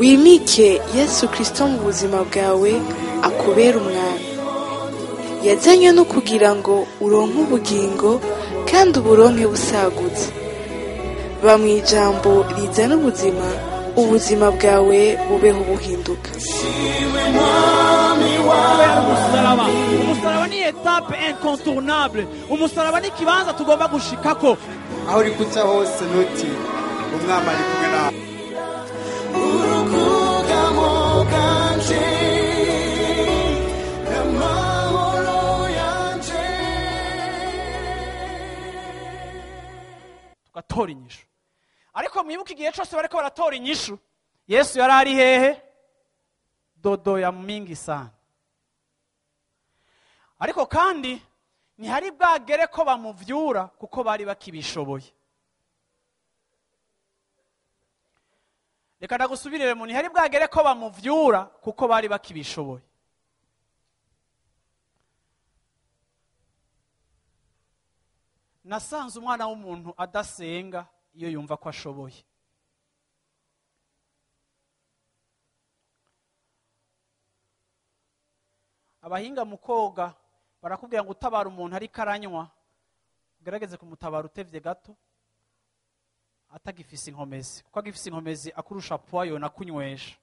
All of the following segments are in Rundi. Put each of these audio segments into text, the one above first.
Wimike Yesu Kristo mu buzima bwawe, akubera umwami. Yazanywe no kugira ngo uronke ubugingo kandi uburonke busagutse. Ba mu ijambo rizana ubuzima, ubuzima bwawe bubeho buhinduka. Umusaraba, umusaraba ni étape incontournable. Umusaraba ni ikibanza tugomba gushikako. Aho uri kuca hose, ntuti umwami ari kumwe nawe. Urukugamo bwanje n'amahoro yanje. Tugatora inyishu. Ariko mwibuke, igihe cyose bariko baratora inyishu, Yesu yari ari hehe? Dodo ya mingi sana. Ariko kandi ntihari bwagere ko bamuvyura, kuko bari bakibishoboye. Reka ndagusubirire mu: ntihari bwagere ko bamuvyura, kuko bari bakibishoboye. Nasanze umwana w'umuntu adasenga iyo yumva ko ashoboye. Abahinga mu koga barakubwira ngo utabara umuntu ariko aranywa, ugerageze kumutabara utevye gato, atagifise inkomezi, kuko agifise inkomezi akurusha poids, yona kunywesha.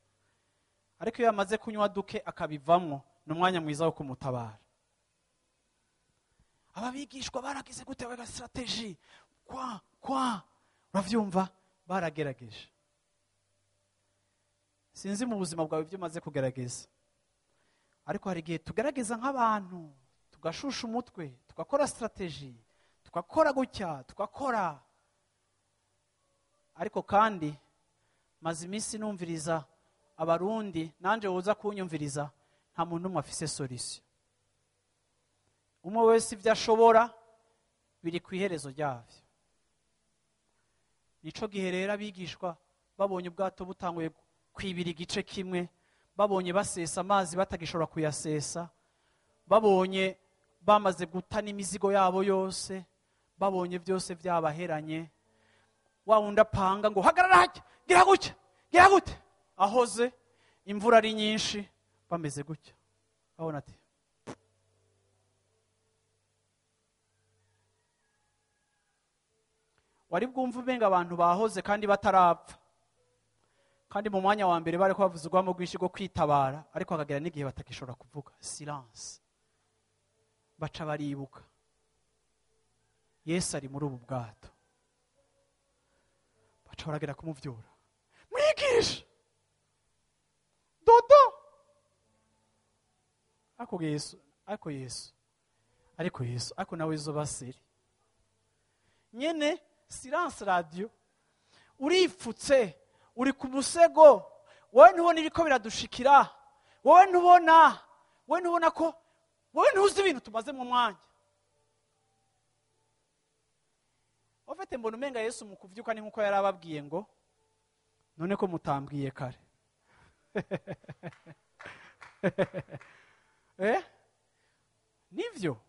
Ariko iyo yamaze kunywa duke akabivamwo, ni umwanya mwiza wo kumutabara. Aba bigishwa baragize gute? Baga stratégie kwa kwa, uravyumva, baragerageje. Sinzi mu buzima bwawe ibyo umaze kugerageza, ariko hari igihe tugerageza nk'abantu, tugashusha umutwe, tugakora stratégie, tugakora gutya, tugakora. Ariko kandi maze iminsi numviriza Abarundi, nanje woza kunyumviriza, nta muntu n'umwe afise solution. Umwe wese ibyo ashobora biri ku iherezo ryabyo. Nico gihe rero abigishwa babonye ubwato butanguye kwibira igice kimwe, babonye basesa amazi batagishobora kuyasesa, babonye bamaze guta n'imizigo yabo yose, babonye byose byabaheranye, wa wundi apanga ngo hagarara hajya, gira gutya, gira gute, ahoze imvura ari nyinshi, bameze gutya, babona ati wari bwumva umenga abantu bahoze kandi batarapfa. Kandi mu mwanya wa mbere bari bavuze urwamo rwinshi rwo kwitabara, ariko hakagera n'igihe batagishobora kuvuga. Silence. Baca baribuka Yesu ari muri ubu bwato. Baca baragera kumuvyura: "Mwigisha, dodo." Ariko Yesu, ariko Yesu, ariko Yesu, ariko nawe izo baseri nyene. Silence radio. Urifutse, uri ku musego, wowe ntubona ibiko biradushikira, wowe ntubona, wowe ntubona ko, wowe ntuzi ibintu tumaze mu mwanya. Ufite mbona umenga Yesu mu kuvyuka ni nkuko yari ababwiye ngo none ko mutambwiye kare? Nivyo,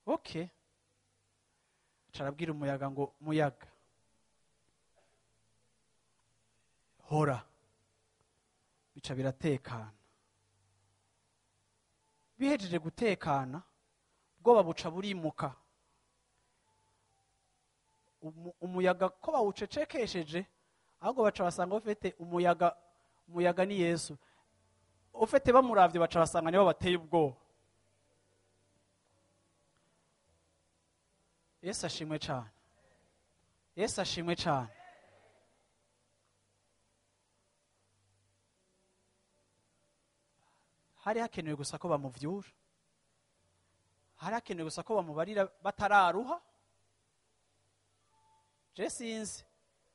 okay. Carabwira umuyaga ngo muyaga, hora. Bica biratekana. Bihejeje gutekana, ubwoba buca burimuka. Umuyaga ko bawucecekesheje, ahubwo baca basanga ufite umuyaga, umuyaga ni Yesu. Ufite bamuravye, baca basanga nibo bateye ubwoba. Yesu ashimwe cyane, Yesu ashimwe cyane. Hari hakenewe gusa ko bamuvyura, hari hakenewe gusa ko bamubarira batararuha. Je sinzi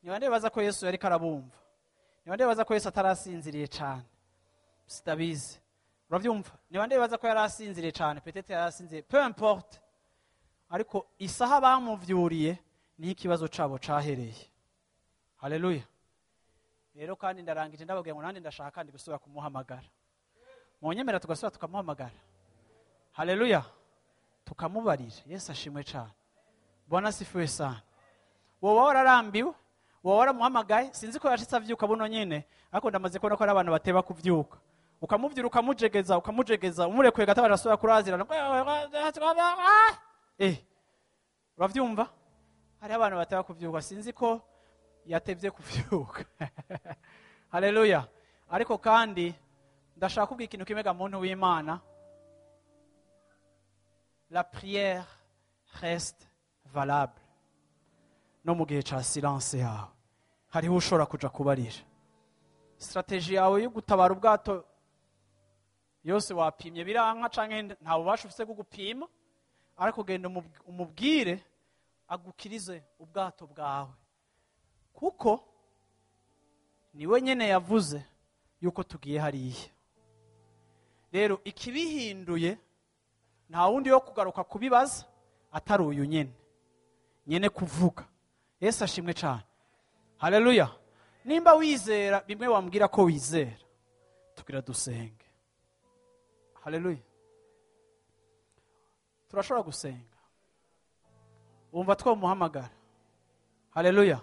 ni bande baza ko Yesu yariko arabumva, ni bande baza ko Yesu atarasinziriye cyane. Sitabizi, uravyumva, ni bande baza ko yarasinziriye cyane? Peut-être yarasinziriye, peu importe. Ariko isaha bamuvyuriye niho ikibazo cabo cahereye. Haleluya! Rero kandi ndarangije, ndababwira ngo nandi ndashaka kandi gusubira kumuhamagara. Munyemera tugasubira tukamuhamagara? Haleluya! Tukamubarira. Yesu ashimwe cyane. Bwana asifiwe sana. Woba wararambiwe. Uba waramuhamagaye, sinzi ko yashitse avyuka buno nyene, ariko ndamaze kubona ko ari abantu bateba kuvyuka. Ukamuvyura ukamujegeza, ukamujegeza, umurekuye gato arasubira kurazirana. Uravyumva? Hariho abantu bateba kuvyuka, sinzi ko yatevye kuvyuka. Haleluya. Ariko kandi ndashaka kubwira ikintu kimwe ga muntu w'Imana. La prière reste valable. No mu gihe ca silence yawe hariho ushobora kuja kubarira. Strategie yawe yo gutabara ubwato yose wapimye biranka canke nta bubasha ufise bwo gupima, ariko genda umubwire agukirize ubwato bwawe, kuko niwe nyene yavuze yuko tugiye hariya. Rero ikibihinduye nta wundi yo kugaruka kubibaza atari uyu nyene nyene kuvuga. Yesu ashimwe cyane. Haleluya. Nimba wizera bimwe wambwira ko wizera, tugira dusenge. Haleluya. Turashobora gusenga. Wumva twomuhamagara. Haleluya.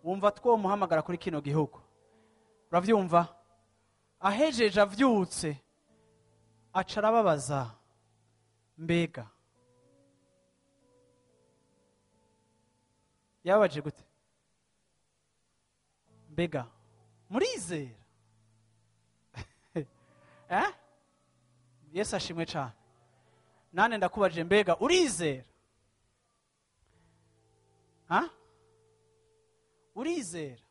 Wumva twomuhamagara kuri kino gihugu. Uravyumva? Ahejeje avyutse aca arababaza, mbega yababaje gute? Mbega murizera? Yesu ashimwe cyane. Nane ndakubaje, mbega urizera? Ha? Urizera?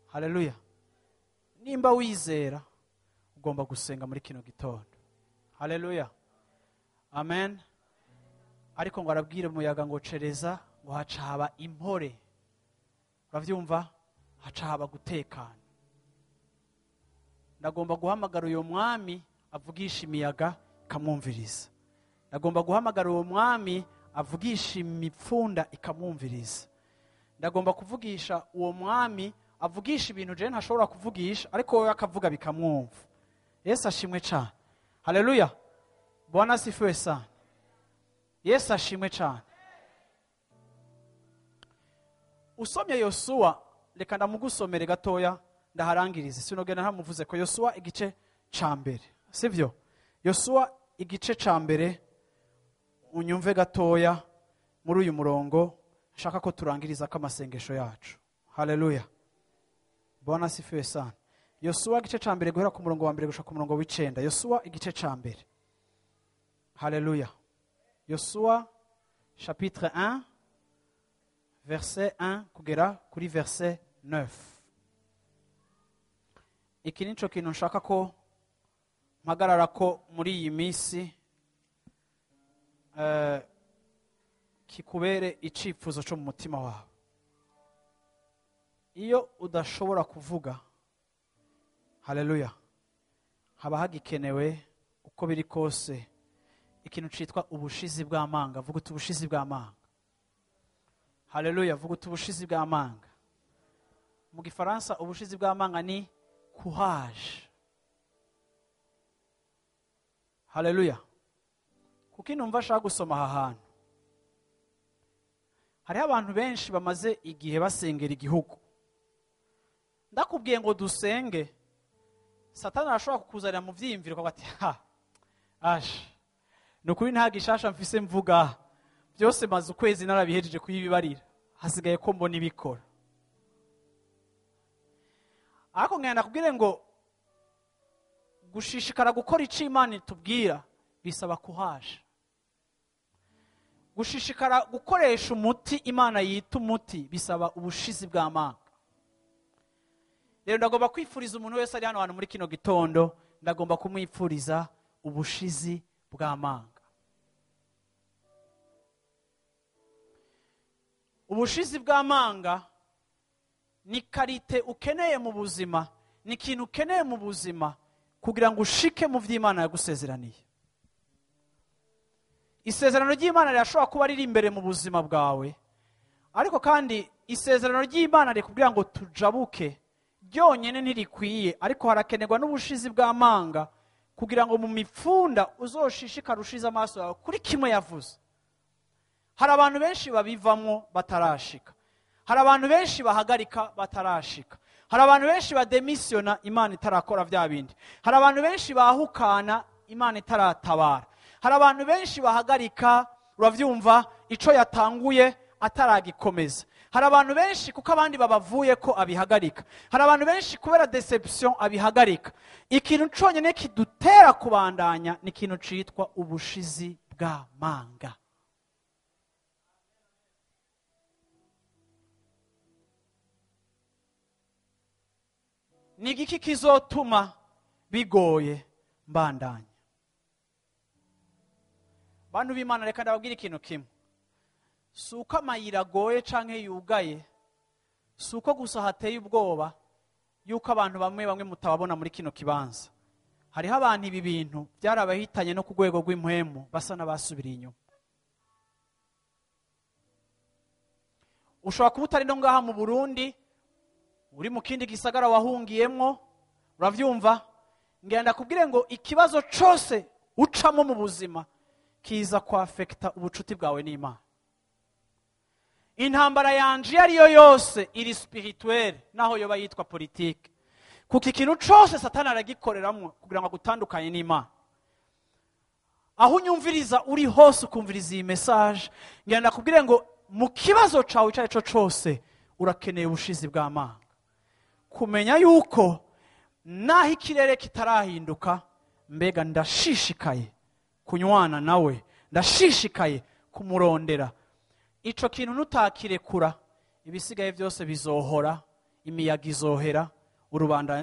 Haleluya. Nimba wizera ugomba gusenga muri kino gitondo. Haleluya. Amen. Ariko ngo arabwire umuyaga ngo cereza, ngo haca haba impore. Uravyumva? Haca haba gutekana. Ndagomba guhamagara uyo mwami avugisha imiyaga ikamwumviriza. Ndagomba guhamagara uwo mwami avugisha imipfunda ikamwumviriza. Ndagomba kuvugisha uwo mwami avugisha ibintu je ntashobora kuvugisha, ariko wewe akavuga bikamwumva. Yesu ashimwe cyane. Haleluya. Bwana asifiwe sana. Yesu ashimwe cyane. Usomye Yosuwa, reka ndamugusomere gatoya ndaharangirize. Sinogena ntamuvuze ko Yosuwa igice ca mbere. Sivyo? Yosuwa igice ca mbere, unyumve gatoya muri uyu murongo nshaka ko turangiriza ko amasengesho yacu. Haleluya. Bwana asifiwe sana. Yosuwa igice ca mbere guhera ku murongo wa mbere gushika ku murongo w'icenda. Yosuwa igice ca mbere. Haleluya. Yosuwa chapitre 1 verset 1 kugera kuri verset 9. Iki nico kintu nshaka ko mpagarara ko muri iyi minsi, kikubere icifuzo cyo mu mutima wawe. Iyo udashobora kuvuga, haleluya, haba hagikenewe uko biri kose ikintu citwa ubushizi bw'amanga. Vuga uti ubushizi bw'amanga. Haleluya, vuga uti ubushizi bw'amanga. Mu gifaransa ubushizi bw'amanga ni courage. Haleluya. Kuko inumva ashaka gusoma aha hantu, hariho abantu benshi bamaze igihe basengera igihugu. Ndakubwiye ngo dusenge, Satani arashobora kukuzanira mu vyiyumviro ukavuga ati ha, ash, ni ukuri nta gishasha mfise mvuga, byose maze ukwezi narabihejeje kuyibibarira, hasigaye ko mbona ibikora. Ariko ngenda kubwire ngo gushishikara gukora ico Imana itubwira bisaba kuhasha. Gushishikara gukoresha umuti Imana yita umuti bisaba ubushizi bw'amanga. Rero ndagomba kwifuriza umuntu wese ari hano hantu muri kino gitondo, ndagomba kumwifuriza ubushizi bw'amanga. Ubushizi bw'amanga ni karite ukeneye mu buzima, ni ikintu ukeneye mu buzima kugira ngo ushike mu vy'Imana yagusezeraniye. Isezerano ry'Imana rirashobora kuba riri imbere mu buzima bwawe, ariko kandi isezerano ry'Imana rikubwira ngo tujabuke ryonyene ntirikwiye, ariko harakenerwa n'ubushizi bw'amanga kugira ngo mu mipfunda uzoshishikare ushize amaso yawe kuri kimwe yavuze. Hari abantu benshi babivamwo batarashika. Hari abantu benshi bahagarika batarashika. Hari abantu benshi bademisiyona Imana itarakora vya bindi. Hari abantu benshi bahukana Imana itaratabara. Hari abantu benshi bahagarika, uravyumva, ico yatanguye ataragikomeza. Hari abantu benshi kuko abandi babavuye ko abihagarika. Hari abantu benshi kubera deception abihagarika. Ikintu conyene kidutera kubandanya ni ikintu citwa ubushizi bw'amanga. Ni igiki kizotuma bigoye mbandanya? Bantu b'Imana, reka ndababwire ikintu kimwe. Si uko amayira agoye canke yugaye, si uko gusa hateye ubwoba yuko abantu bamwe bamwe mutababona muri kino kibanza. Hariho abantu ibi bintu byarabahitanye no ku rwego rw'impwemu, basa n'abasubiriye inyuma. Ushobora kuba utari no ngaha mu Burundi, uri mu kindi gisagara wahungiyemwo, uravyumva? Ngenda kubwire ngo ikibazo cose ucamo mu buzima kiza kwafekta ubucuti bwawe n'Imana. Intambara yanje iyo ariyo yose iri spirituelle, naho yoba yitwa politique. Kuko ikintu cose Satani aragikoreramwo kugira ngo agutandukanye n'Imana. Aho unyumviriza uri hose ukumviriza iyi message, ngenda kubwire ngo mu kibazo cawe ico arico cose urakeneye ubushizi bw'amanga. Kumenya yuko naho ikirere kitarahinduka, mbega ndashishikaye kunywana nawe, ndashishikaye kumurondera. Ico kintu nutakirekura, ibisigaye byose bizohora, imiyaga izohera,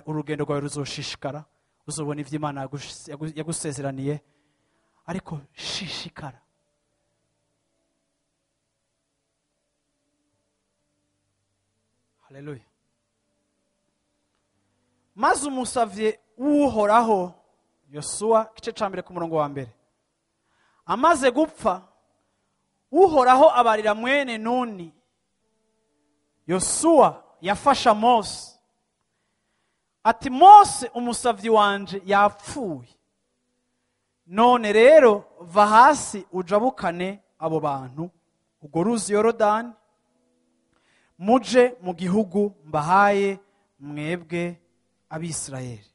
urugendo rwawe ruzoshishikara, uzobona ivyo Imana yagusezeraniye. Ariko shishikara. Haleluya. Maze umusavye w'Uhoraho, Yosuwa igice ca mbere ku murongo wa mbere, amaze gupfa, Uhoraho abarira mwene Nuni. Yosuwa yafasha Mose ati, Mose umusavyi wanje yapfuye, none rero va hasi ujabukane abo bantu urwo ruzi Yorodani, muje mu gihugu mbahaye mwebwe Abisirayeli.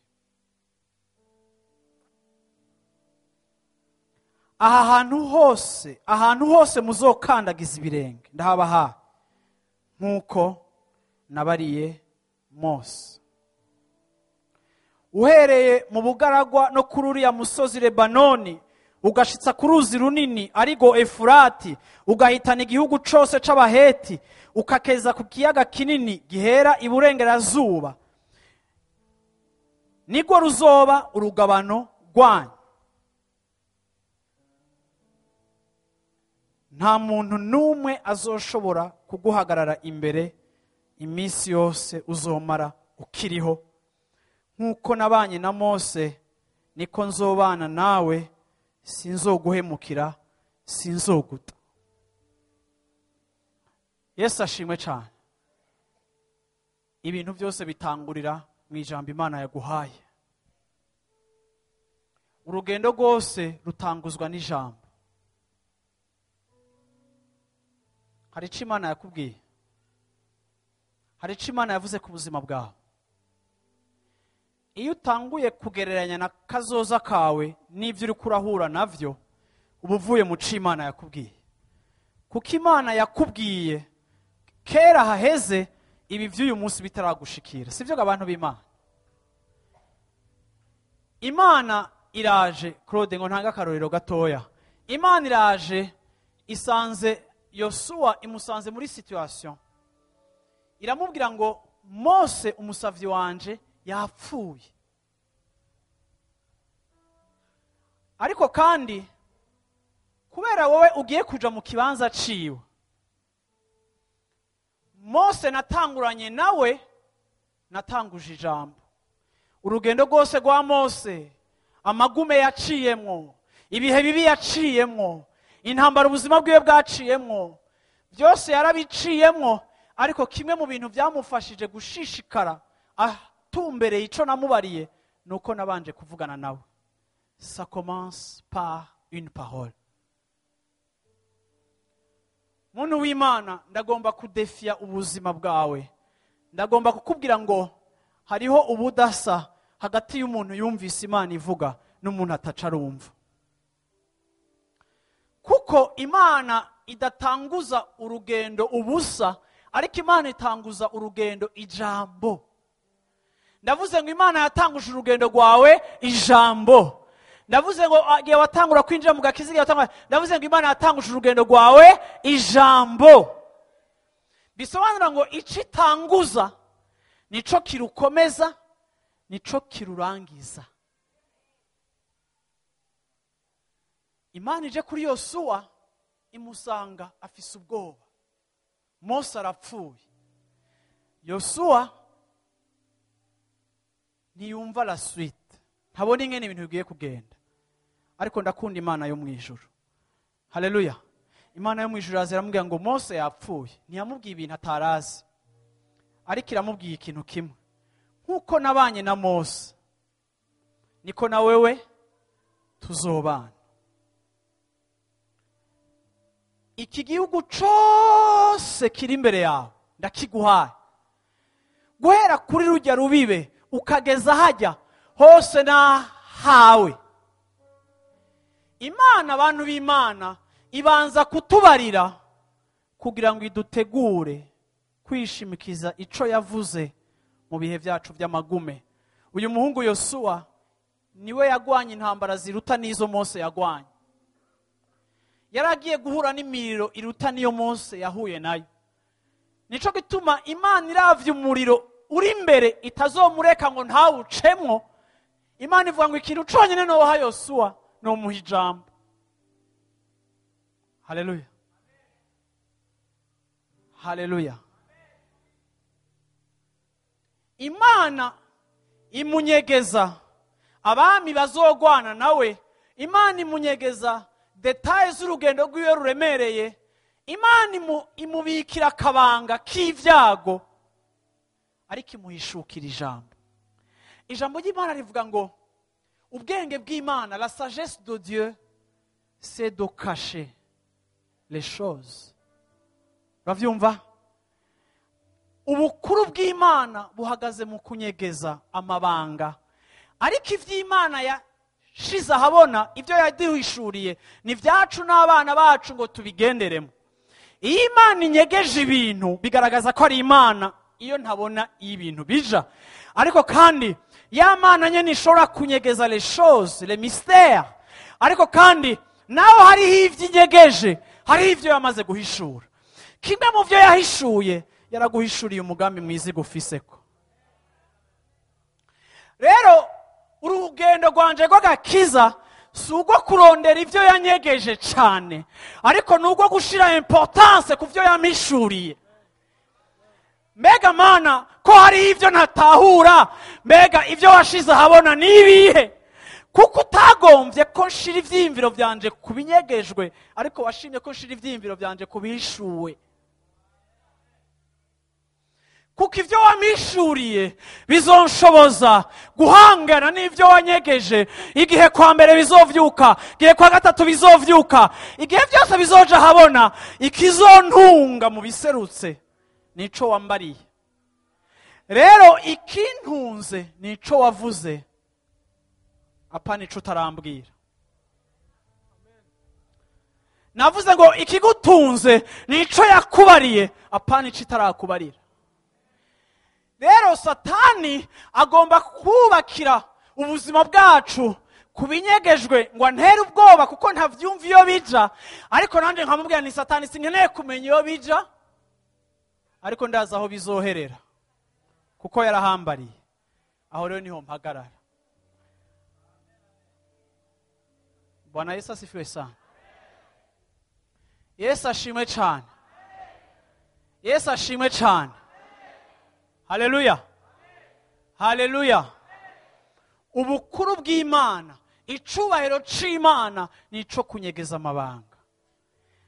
Aha hantu hose, ahantu hose muzokandagiza ibirenge ndahabaha, nkuko nabariye Mose. Uhereye mu bugaragwa no kuri uriya musozi Lebanoni, ugashitsa ku ruzi runini arigo Efurati, ugahitana igihugu cose c'Abaheti, ukakeza ku kiyaga kinini gihera iburengerazuba, nigwo ruzoba urugabano rwanyu. Nta muntu n'umwe azoshobora kuguhagarara imbere iminsi yose uzomara ukiriho. Nk'uko nabanye na Mose, niko nzobana nawe, sinzoguhemukira, sinzoguta. Yesu ashimwe cyane. Ibintu byose bitangurira mu ijambo Imana yaguhaye. Urugendo rwose rutanguzwa n'ijambo. Hari icyo Imana yakubwiye, hari icyo Imana yavuze ku buzima bwawe. Iyo utanguye kugereranya na kazoza kawe n'ibyo uri kurahura navyo, uba uvuye mu cyo Imana yakubwiye. Kuko Imana yakubwiye kera haheze, ibi by'uyu munsi bitaragushikira. Sivyo abantu b'Imana? Imana iraje, Claude ngo ntanga akarorero gatoya. Imana iraje isanze Yosuwa, imusanze muri situation. Iramubwira ngo Mose umusavyi wanje yapfuye. Ariko kandi kubera wowe ugiye kuja mu kibanza ciwe, Mose natanguranye nawe, natanguje ijambo. Urugendo rwose rwa Mose, amagume yaciyemwo, ibihe bibi yaciyemwo, intambara ubuzima bwiwe bwaciyemwo, byose yarabiciyemwo. Ariko kimwe mu bintu byamufashije gushishikara atumbereye ico namubariye, nuko nabanje kuvugana nawe. Ça commence par une parole. Muntu w'Imana, ndagomba kudefia ubuzima bwawe. Ndagomba kukubwira ngo hariho ubudasa hagati y'umuntu yumvise Imana ivuga n'umuntu atacarumva. Kuko Imana idatanguza urugendo ubusa, ariko Imana itanguza urugendo ijambo. Ndavuze ngo Imana yatanguje urugendo rwawe ijambo. Ndavuze ngo igihe watangura kwinjira mu gakiza, igihe watangura, ndavuze ngo Imana yatanguje urugendo rwawe ijambo. Bisobanura ngo ico itanguza nico kirukomeza, nico kirurangiza. Imana ije kuri Yosuwa imusanga afise ubwoba. Mose arapfuye. Yosuwa ntiyumva la suite, ntabona ingene ibintu bigiye kugenda. Ariko ndakunda Imana yo mwijuru. Haleluya. Imana yo mwijuru aza iramubwira ngo Mose yapfuye. Ntiyamubwiye ibintu atarazi, ariko iramubwiye ikintu kimwe: nkuko nabanye na Mose niko na wewe tuzobana. Iki gihugu cose kiri imbere yawe ndakiguhaye, guhera kuri rujya rubibe ukageza hajya hose nahawe. Imana, abantu b'Imana, ibanza kutubarira kugira ngo idutegure kwishimikiza ico yavuze mu bihe byacu by'amagume. Uyu muhungu Yosuwa niwe yagwanye intambara ziruta n'izo Mose yagwanye. Yaragiye guhura n'imiriro iruta niyo Mose yahuye nayo. Nico gituma Imana iravye umuriro uri imbere itazomureka ngo ntawucemwo. Imana ivuga ngo ikintu conyene noha Yosuwa no muha ijambo. Haleluya. Haleluya. Imana imunyegeza abami bazogwana nawe. Imana imunyegeza details z'urugendo rw'iyo ruremereye. Imana imubikira akabanga k'ivyago, ariko imuhishukira ijambo. Ijambo ry'Imana rivuga ngo ubwenge bw'Imana, la sagesse de Dieu, c'est de cacher les choses. Uravyumva? Ubukuru bw'Imana buhagaze mu kunyegeza amabanga, ariko ivy'Imana yashize ahabona, ibyo yaduhishuriye ni vyacu n'abana bacu ngo tubigenderemo. Iyo Imana inyegeje ibintu bigaragaza ko ari Imana iyo ntabona ibintu bija. Ariko kandi ya Mana nyene ishobora kunyegeza les choses, les mystères. Ariko kandi naho hariho ivyo inyegeje, hariho ivyo yamaze guhishura. Kimwe mu vyo yahishuye, yaraguhishuriye umugambi mwiza igufiseko. Rero urugendo rwanje rw'agakiza si urwo kurondera ivyo yanyegeje cane, ariko ni urwo gushira importance ku vyo yampishuriye. Mbega Mana, ko hari ivyo ntatahura, mbega ivyo washize ahabona ni ibihe? Kuko utagombye ko nshira ivyiyumviro vyanje ku binyegejwe, ariko washimye ko nshira ivyiyumviro vyanje ku bihishuwe. Kuko ivyo wampishuriye bizonshoboza guhangana n'ivyo wanyegeje. Igihe kwa mbere bizovyuka, igihe kwa gatatu bizovyuka, igihe vyose bizoja ahabona, ikizontunga mu biserutse nico wambariye. Rero ikintunze nico wavuze, apana ico utarambwira. Navuze ngo ikigutunze nico yakubariye, apana ico itarakubarira. Rero Satani agomba kubakira ubuzima bwacu kubinyegejwe ngo antere ubwoba kuko ntavyumva iyo bija, ariko nanje nkamubwira ni Satani sinkeneye kumenya iyo bija, ariko ndazi aho bizoherera kuko yarahambariye. Aho rero niho mpagarara. Bwana Yesu asifiwe sana. Yesu ashimwe cyane. Yesu ashimwe cyane. Haleluya. Haleluya. Ubukuru bw'Imana, icubahiro c'Imana nico kunyegeza amabanga.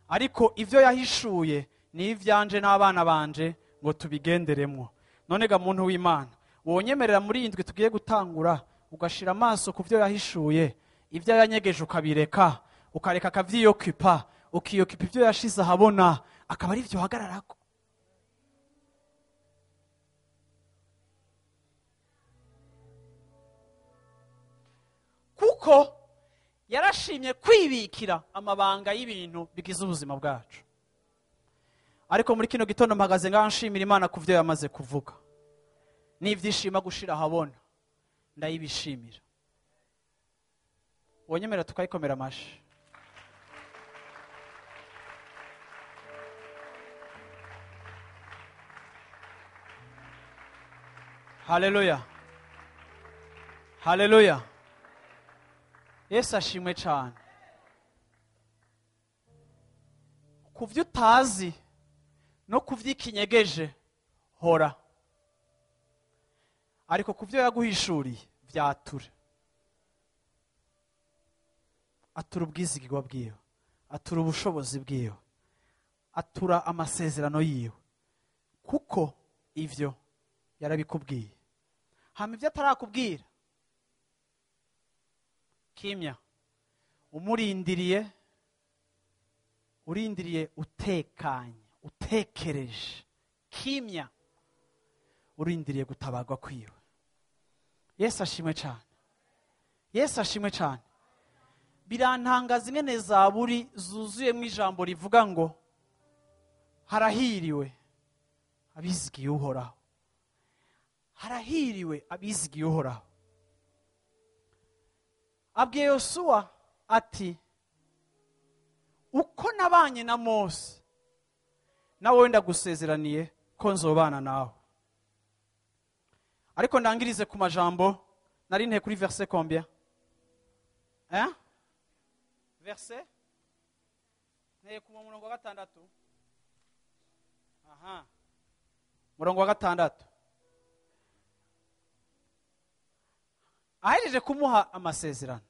Ariko ivyo yahishuye ni ivyanje n'abana banje ngo tubigenderemwo. None ga muntu w'Imana, wonyemerera muri indwi tugiye gutangura ugashira amaso ku vyo yahishuye, ivyo yanyegeje ukabireka, ukareka akavyiyokupa, ukiyokupa ivyo yashize ahabona, Akaba ari byo uhagararako. Kuko yarashimye kwibikira amabanga y'ibintu bigize ubuzima bwacu. Ariko muri kino gitondo mpagaze ngaha nshimira Imana ku byo yamaze kuvuga. N'ibyishima gushira ahabona, ndayibishimira. Wonyemera tukayikomera amashi. Haleluya. Haleluya. Yesu ashimwe cyane. Ku byo utazi no ku by'ikinyegeje hora. Ariko ku byo yaguhishuriye byatura. Atura ubwizigirwa bwiwe, atura ubushobozi bwiwe, atura amasezerano yiwe, kuko ivyo yarabikubwiye. Hama ibyo atarakubwira kimya, umurindiriye, urindiriye utekanye, utekereje, kimya, urindiriye gutabarwa kwiwe. Yesu ashimwe cyane. Yesu ashimwe cyane. Birantangaza ingene zaburi zuzuyemo ijambo rivuga ngo harahiriwe abizigiye Uhoraho. Harahiriwe abizigiye Uhoraho. Abwiye Yosuwa ati uko nabanye na Mose, nawe wenda gusezeraniye ko nzobana nawe. Ariko ndangirize ku majambo nari nte kuri verset combien? Hein? Verset nteye ku murongo wa 6. Aha. Murongo wa 6. Ahejeje kumuha amasezerano,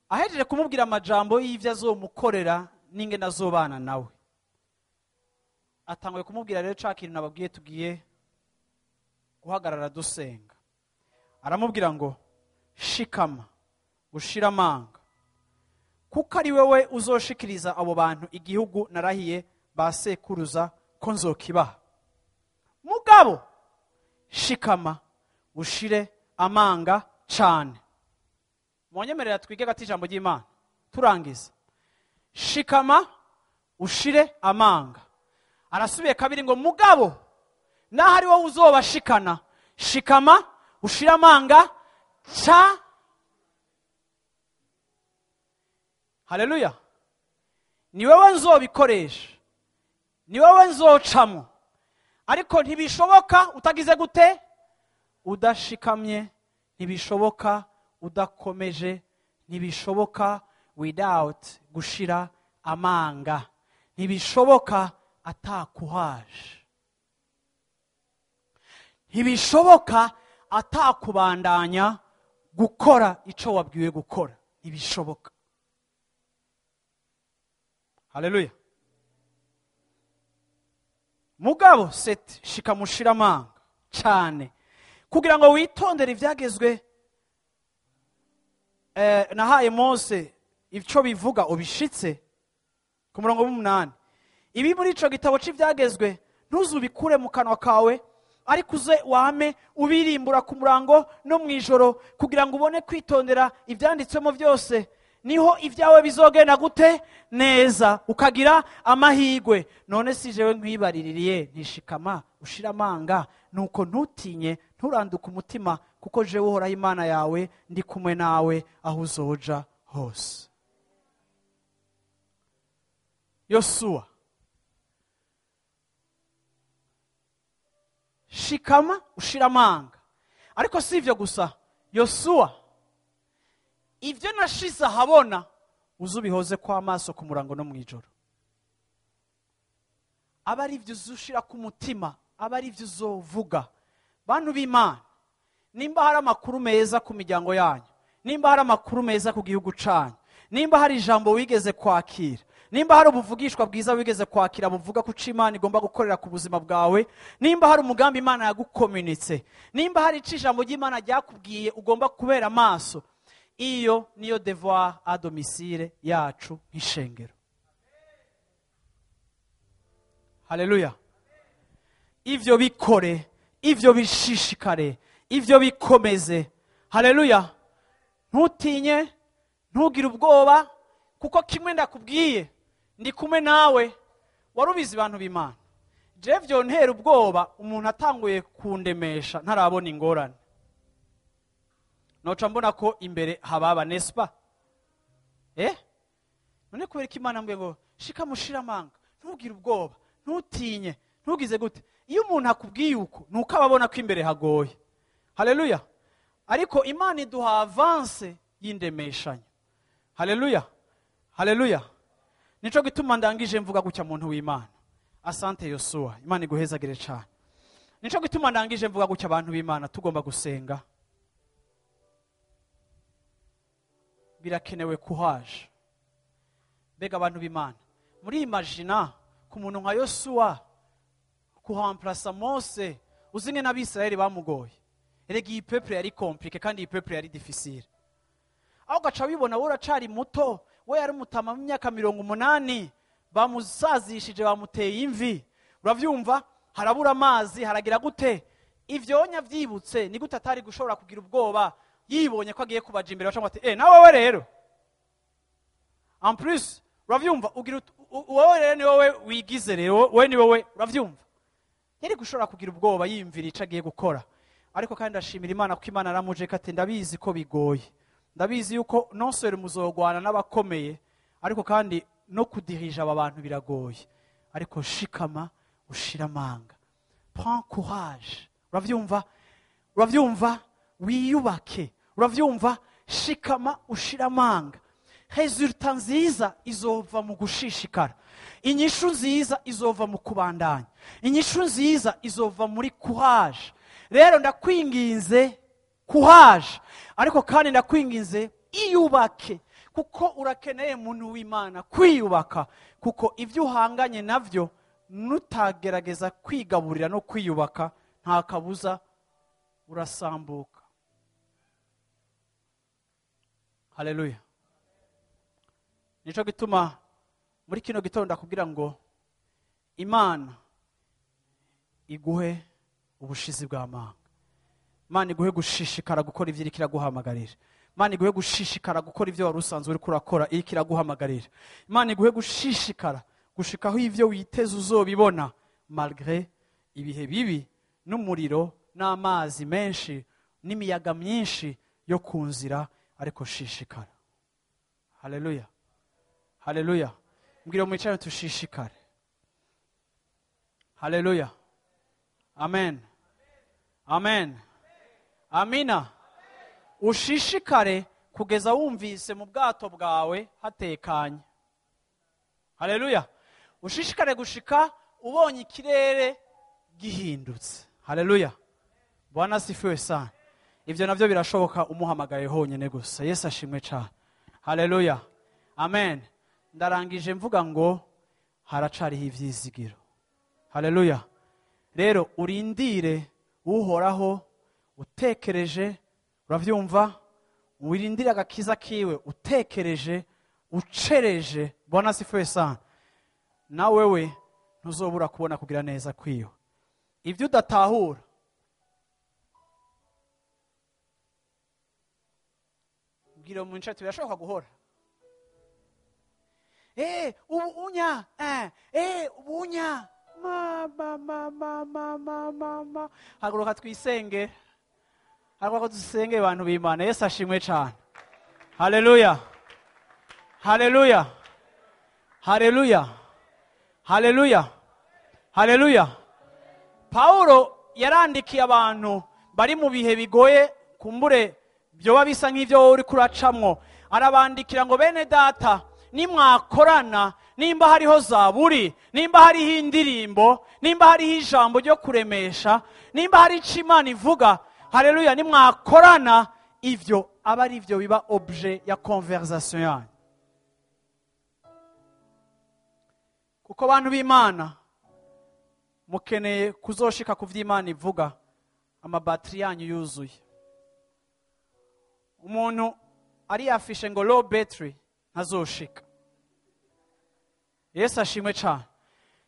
ahejeje kumubwira amajambo y'ivyo azomukorera n'ingene azobana nawe, atanguye kumubwira rero ca kintu nababwiye tugiye guhagarara dusenga. Aramubwira ngo shikama ushira amanga, kuko ari wewe uzoshikiriza abo bantu igihugu narahiye basekuruza ko nzokibaha. Mugabo shikama ushire amanga cyane. Munyemerera twige gati ijambo ry'Imana turangiza. Shikama ushire amanga. Arasubiye kabiri ngo mugabo naho ari wowe uzobashikana, shikama ushire amanga cha. Haleluya. Ni wewe nzobikoresha, ni wewe nzocamo, ariko ntibishoboka utagize gute? Udashikamye. Ntibishoboka udakomeje. Ntibishoboka without gushira amanga. Ntibishoboka atakuhaje. Ntibishoboka atakubandanya gukora ico wabwiwe gukora. Ntibishoboka. Haleluya. Mugabo set shikamushira amanga cyane, kugira ngo witondere ibyagezwe nahaye Mose ico bivuga ubishitse. Ku murongo w'8, ibi muri ico gitabo c'ivyagezwe ntuzubikure mu kanwa kawe, ariko uze wame ubirimbura ku murango no mwijoro, kugira ngo ubone kwitondera ivyanditswemo byose, niho ibyawe bizogenda gute? Neza, ukagira amahigwe. None si jewe nkwibariririye ntishikama ushira amanga, nuko ntutinye nturanduka umutima, kuko jewe Uhoraho Imana yawe ndi kumwe nawe aho uzoja hose. Yosuwa, shikama ushira amanga. Ariko si ivyo gusa, Yosuwa, ivyo nashize ahabona uzubihoze kwa amaso ku murango no mwijoro. Aba ari ivyo uzushira ku mutima, aba ari ivyo uzovuga. Bantu b'Imana, nimba hari amakuru meza ku miryango yanyu, nimba hari amakuru meza ku gihugu canyu, nimba hari ijambo wigeze kwakira, nimba hari ubuvugishwa bwiza wigeze kwakira buvuga ko Imana igomba gukorera ku buzima bwawe, nimba hari umugambi Imana yagukomunitse, nimba hari ijambo ry'Imana ryakubwiye ugomba kubera amaso, iyo niyo devoir à domicile yacu nk'ishengero. Haleluya. Ivyo bikore, ivyo bishishikare, ivyo bikomeze. Haleluya. Ntutinye, ntugire ubwoba, kuko kimwe ndakubwiye, ndi kumwe nawe. Warubizi bantu b'Imana, je vyontera ubwoba umuntu atanguye kundemesha ntarabona ingorane, noca mbona ko imbere hababa, nespa? None kubera ko Imana mbwiye ngo shika mushiramanga, ntugire ubwoba, ntutinye, ntugize gute. Iyo umuntu akubwiye uko, nuko ababona ko imbere hagoye. Haleluya. Ariko Imana iduha avance y'indemeshanyo. Haleluya. Haleluya. Nico gituma ndangije mvuga gutya, muntu w'Imana. Asante Yosuwa, Imana iguhezagire cyane. Nico gituma ndangije mvuga gutya, abantu b'Imana, tugomba gusenga. Birakenewe kuhaje. Mbega abantu b'Imana, muri imagina ku muntu nka Yosuwa kuhamplasa Mose, uzinge n'Abisirayeli bamugoye. Erega iyi peuple yari compliqué kandi iyi peuple yari difficile. Aho gaca wibona wowe uracari muto, we yari umutama mu myaka 80, bamusazishije, bamuteye imvi. Uravyumva? Harabura amazi, haragira gute? Ivyonya vyibutse, ni gute atari gushobora kugira ubwoba yibonye ko agiye kubaja imbere, bacamwa ati nawe we rero. En plus, uravyumva, ugira wowe rero ni wowe wigize rero, wowe ni wowe, uravyumva? Yari gushobora kugira ubwoba yiyumvira ico agiye gukora. Ariko kandi ndashimira Imana kuko Imana aramuje ati ndabizi ko bigoye. Ndabizi yuko non seulement muzogwana n'abakomeye, ariko kandi no kudirija aba bantu biragoye. Ariko shikama ushira amanga. Prends courage. Uravyumva? Uravyumva? Wiyubake. Uravyumva? Shikama ushira amanga. Resultat nziza izova mu gushishikara. Inyishu nziza izova mu kubandanya. Inyishu nziza izova muri courage. Rero ndakwinginze courage, ariko kandi ndakwinginze iyubake, kuko urakeneye muntu w'Imana kwiyubaka, kuko ivyo uhanganye navyo nutagerageza kwigaburira no kwiyubaka nta kabuza urasambuka. Haleluya. Nico gituma muri kino gitondo ndakubwira ngo Imana iguhe ubushizi bw'amanga. Imana iguhe gushishikara gukora ivyo iriko iraguhamagarira. Imana iguhe gushishikara gukora ivyo wari usanzwe uriko urakora iriko iraguhamagarira. Imana iguhe gushishikara gushikaho ivyo witeze uzobibona, malgré ibihe bibi n'umuriro n'amazi menshi n'imiyaga myinshi yo ku nzira, ariko shishikara. Haleluya. Haleluya. Mbwira mwicare tushishikare. Haleluya. Amen. Amen. Amina. Ushishikare kugeza wumvise mu bwato bwawe hatekanye. Haleluya. Ushishikare gushika ubonye ikirere gihindutse. Haleluya. Bwana asifiwe sana. Ivyo navyo birashoboka umuhamagaye honyene gusa. Yesu ashimwe cyane. Haleluya. Amen. Ndarangije mvuga ngo haracariho ivyizigiro. Haleluya. Rero urindire Uhoraho utekereje, uravyumva? Wirindire agakiza kiwe utekereje, ucereje. Bwana asifiwe sana. Na wewe ntuzobura kubona kugira neza kwiyo. Ivyo udatahura, bwira mu nshatsi birashoboka guhora. Ubu unya, ubu unya. Ma ma ma ma ma ma ma ma. Haguruka twisenge. Haguruka dusenge abantu b'Imana. Yesu ashimwe cyane. Haleluya. Haleluya. Haleluya. Haleluya. Haleluya. Paulo yarandikiye abantu bari mu bihe bigoye, kumbure byoba bisa nk'ivyo wowe uri kuracamwo. Arabandikira ngo bene data, nimwakorana, nimba hariho zaburi, nimba hariho indirimbo, nimba hariho ijambo ryo kuremesha, nimba hari ico Imana ivuga, haleluya, nimwakorana, ivyo aba ari ivyo biba objet ya conversation yanyu. Kuko bantu b'Imana mukeneye kuzoshika ku vy'Imana ivuga amabatri yanyu yuzuye. Umuntu ari afishe ngo low battery ntazoshika. Yesu ashimwe cyane.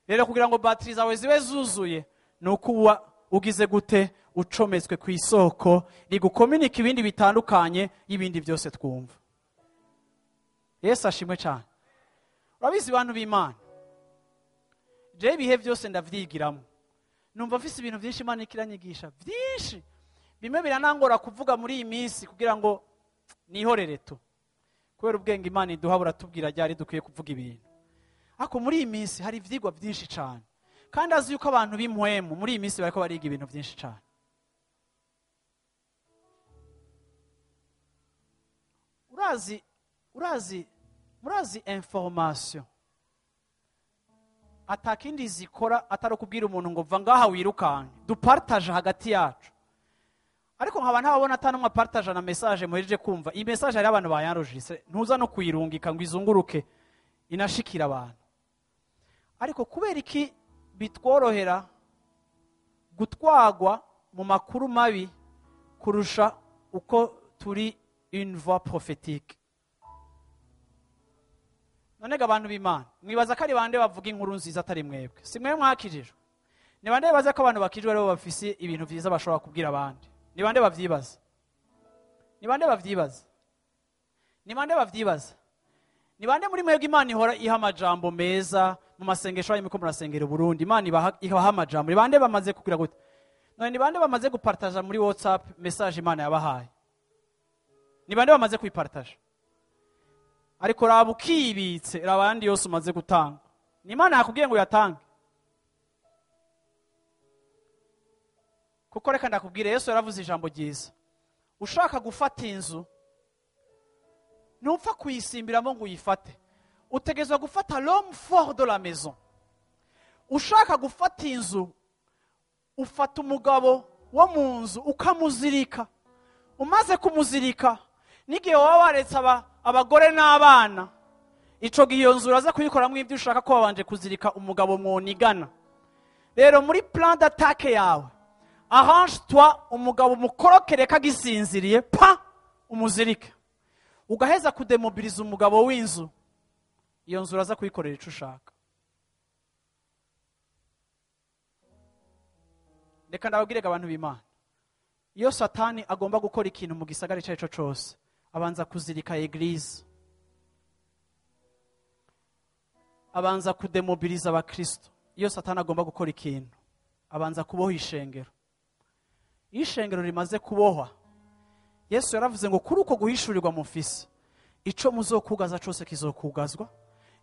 Rero kugira ngo batiri zawe zibe zuzuye ni uko uba ugize gute, ucometswe ku isoko rigukominika ibindi bitandukanye y'ibindi byose twumva. Yesu ashimwe cyane. Urabizi bantu b'Imana, jewe ibihe byose ndavyigiramo, numva mfise ibintu byinshi Imana ikiranyigisha byinshi, bimwe biranangora kuvuga muri iyi minsi kugira ngo nihorere tu, kubera ubwenge Imana iduha buratubwira ryari dukwiye kuvuga ibintu. Ariko muri iyi minsi hari ivyigwa byinshi cyane, kandi azi yuko abantu b'impwemu muri iyi minsi bariko bariga ibintu byinshi cyane. Urazi information atakindi zikora atari kubwira umuntu ngo va ngaha wirukanke, dupartage hagati yacu. Ariko nkaba ntababona atanumwe partage na message muhejeje kumva. Iyi message hari abantu bayanrojise, ntuza no kuyirungika ngo izunguruke inashikira abantu. Ariko kubera iki bitworohera gutwagwa mu makuru mabi kurusha uko turi une voix prophétique? Nonega abantu b'Imana, mwibaza ko ari bande bavuga inkuru nziza atari mwebwe? Si mwe mwakirijwe? Ni bande baza ko abantu bakijwe aribo bafise ibintu vyiza bashobora kubwira abandi? Ni bande bavyibaza? Ni bande bavyibaza? Ni bande bavyibaza? Ni bande muri mwebwe Imana ihora iha amajambo meza mu masengesho yanyu, muko murasengera Burundi, Imana ibaha amajambo? Ni bande bamaze kugira gute? None ni bande bamaze gupartager muri WhatsApp message Imana yabahaye? Ni bande bamaze kuyipartager? Ariko raba ukibitse, raba ayandi yose umaze gutanga. Ni Imana yakubwiye ngo uyatange? Kuko reka ndakubwire, Yesu yaravuze ijambo ryiza. Ushaka gufata inzu, ntupfa kuyisimbiramo ngo uyifate. Utegerezwa gufata l'homme fort de la maison. Ushaka gufata inzu, ufata umugabo wo mu nzu ukamuzirika. Umaze kumuzirika, n'igihe waba waretse abagore n'abana, ico gihe iyo nzu uraza kuyikoramo ibyo ushaka ko wabanje kuzirika umugabo mwonigana. Rero muri plan d'attaque yawe, arrange-toi umugabo mukorokere kagisinziriye, pa umuzirike. Ugaheza kudemobiliza umugabo w'inzu, iyo nzu uraza kuyikorera ico ushaka. Reka ndababwire abantu b'Imana, iyo Satani agomba gukora ikintu mu gisagara ico arico cose, abanza kuzirika eglise, abanza kudemobiliza abakristo. Iyo Satani agomba gukora ikintu, abanza kuboha ishengero. Iyo ishengero rimaze kubohwa, Yesu yaravuze ngo kuri uko guhishurirwa mufise, ico muzokugaza cose kizokugazwa,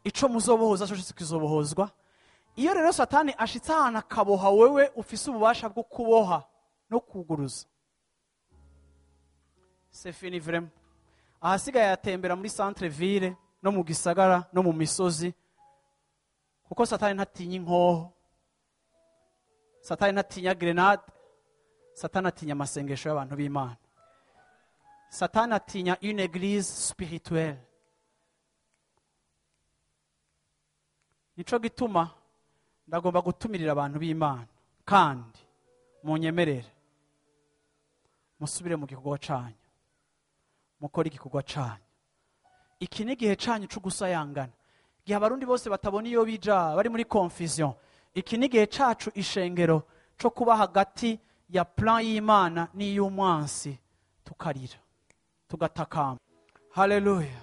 ico muzobohoza cose kizobohozwa. Iyo rero Satani ashitse ahantu akaboha wewe ufise ububasha bwo kuboha no kuguruza, c'est fini vraiment. Ahasigaye atembera muri centre ville no mu gisagara no mu misozi, kuko Satani ntatinya inkoho, Satani ntatinya grenade, Satani atinya amasengesho y'abantu b'Imana. Satani atinya une église spirituelle. Nico gituma ndagomba gutumirira abantu b'Imana, kandi munyemerere musubire mu gikorwa canyu, mukore igikorwa canyu. Iki ni igihe canyu co gusayangana, igihe abarundi bose batabona iyo bija, bari muri confusion. Iki ni igihe cacu ishengero co kuba hagati ya plan y'Imana n'iy'umwansi, tukarira tugatakamba. Haleluya.